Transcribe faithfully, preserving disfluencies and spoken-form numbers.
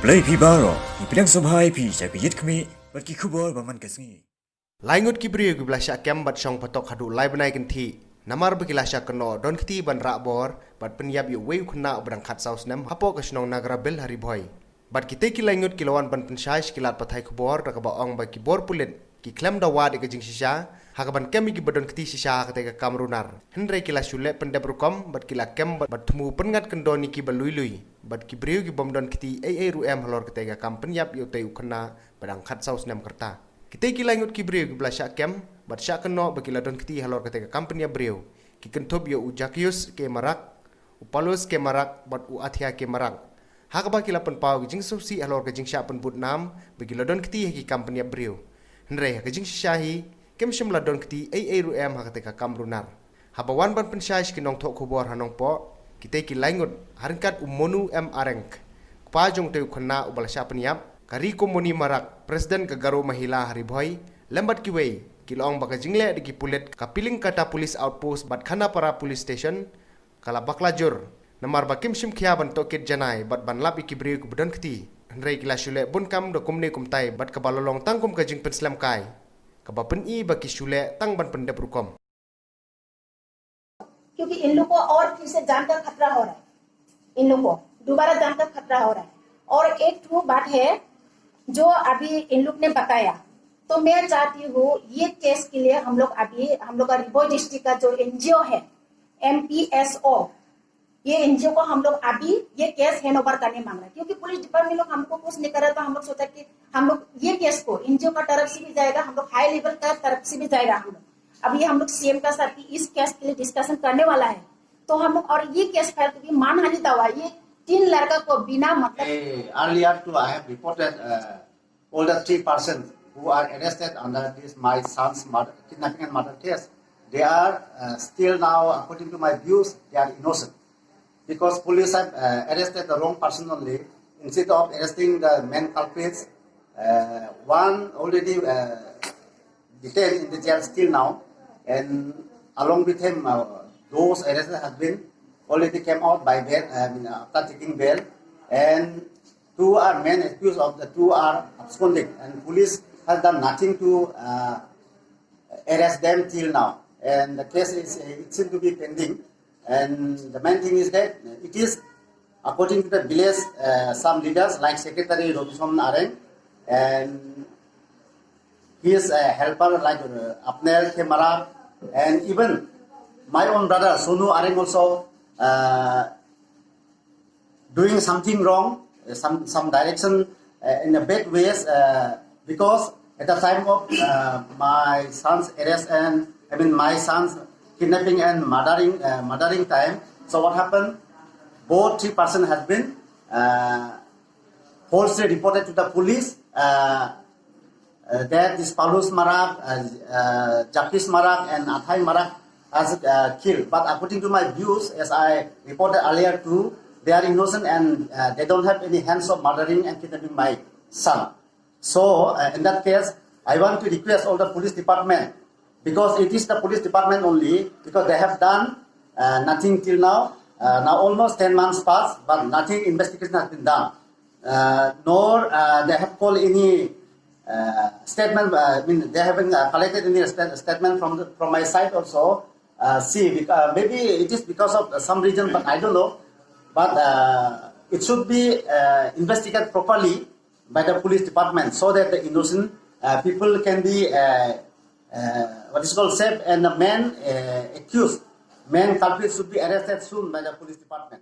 Khublei phi baroh, ngi pdiang sngewbha ïa phi sha ka Ïit Khmih bad ki khubor ba man ka sngi. Lai ngut ki briew kiba la shah kem bad shong patok haduh lai bnai kynthih namar ba ki la shah kynnoh don kti ban rah bor bad pynïap ïa uwei u khynnah uba dang khatsaw snem hapoh ka shnong Nagrabil ha Ri Bhoi. Bad kitei ki lai ngut ki la wan ban pynshai sha ki lad pathai khubor da kaba ong ba ki bor pulit ki khlem da wad ïa ka jingshisha ha kaban kem ïa kiba don kti shisha ha katei ka kam runar. Hynrei ki la shu leh pyndep rukom bad ki la kem bad, bad thmu pynngat kyndon ïa kiba lui lui bad ki briew ki bym don kti ei ei ruh em halor katei ka kam pynïap ïa utei u khynnah ba dang khatsaw snem ka rta. Kitei ki lai ngut ki briew kiba la shah kem bad shah kynnoh ba ki la don kti halor katei ka kam pynïap briew ki kynthup ïa u Jakius K Marak, u Paulus K Marak bad u Athia K Marak. Ha kaba ki la pynpaw ka jingsngewsih halor ka jingshah pynbud nam ba ki la don kti ha ki kam pynïap briew. Hynrei ha ka jingshisha hi kim shym la don kti ei ei ruh em ha katei ka kam runar. Haba wan ban pynshai sha ki nongthoh khubor ha Nongpoh, kitei ki lai ngut ha ryngkat u Monu M Areng, kpa jong utei u khynnah uba la shah pynïap, ka Rikomoni Marak, President ka Garo Mahila ha Ri Bhoi, lem bad kiwei, ki la ong ba ka jingleh da ki pulit ka Pilingkata Police Outpost bad Khanapara Police Station ka la bakla jur namar ba kim shim khia ban tohkit janai bad ban lap ïa ki briew kiba don kti. Hynrei ki la shu leh bun kam da kumne kumtai bad kaba la long tang kum ka jingpynslem kai kaba pyni ba ki shu leh tang ban pyndep rukom. क्योंकि इन लोग को और फिर से जान का खतरा हो रहा है, इन लोग को दोबारा जान का खतरा हो रहा है। और एक ठो बात है जो अभी इन लोग ने बताया, तो मैं चाहती हूँ ये केस के लिए हम लोग अभी हम लोग का री भोई डिस्ट्रिक्ट का जो एनजीओ है एमपीएसओ, ये एनजीओ को हम लोग अभी ये केस हैंड ओवर करने मांग रहे हैं, क्योंकि पुलिस डिपार्टमेंट लोग हमको कुछ नहीं कर रहा, तो हम लोग सोचा कि हम लोग ये केस को एनजीओ का तरफ से भी जाएगा, हम लोग हाई लेवल का तरफ से भी जाएगा। हम लोग अभी हम लोग सीएम का साथ भी इस केस के लिए डिस्कशन करने वाला है। तो हम लोग और ये केस फाइल, क्योंकि मानहानि दावा, ये तीन लड़का को बिना मतलब Eh, earlier too, I have reported uh, all the three persons who are arrested under this my son's murder, kidnapping and murder case. They are uh, still now, according to my views, they are innocent because police have uh, arrested the wrong person only. Instead of arresting the main culprits, uh, one already uh, detained in the jail still now, and along with him, uh, those arrested have been already came out by bail, I mean, after taking bail, and two are main accused of the two are absconding, and police has done nothing to uh, arrest them till now, and the case is uh, it seems to be pending, and the main thing is that it is according to the village, uh, some leaders like Secretary Robison Areng and his uh, helper like uh, Apnel Khemara and even my own brother Sonu Areng also uh, doing something wrong, uh, some some direction uh, in a bad ways uh, because at the time of uh, my son's arrest and I mean my son's kidnapping and murdering uh, murdering time. So what happened? Both three person has been uh, falsely reported to the police uh, uh, that this Paulus Marak, uh, uh, Jakis Marak, and Athai Marak has uh, killed. But according to my views, as I reported earlier too, they are innocent and uh, they don't have any hands of murdering and kidnapping my son. So uh, in that case, I want to request all the police department because it is the police department only because they have done uh, nothing till now. Uh, now almost ten months passed, but nothing investigation has been done. Uh, nor uh, they have called any uh, statement. Uh, I mean, they haven't uh, collected any st- statement from the, from my side also. Uh, see, bec- uh, maybe it is because of some reason, but I don't know. But uh, it should be uh, investigated properly by the police department so that the innocent uh, people can be uh, uh, what is called safe and the man uh, accused, man culprit should be arrested soon by the police department.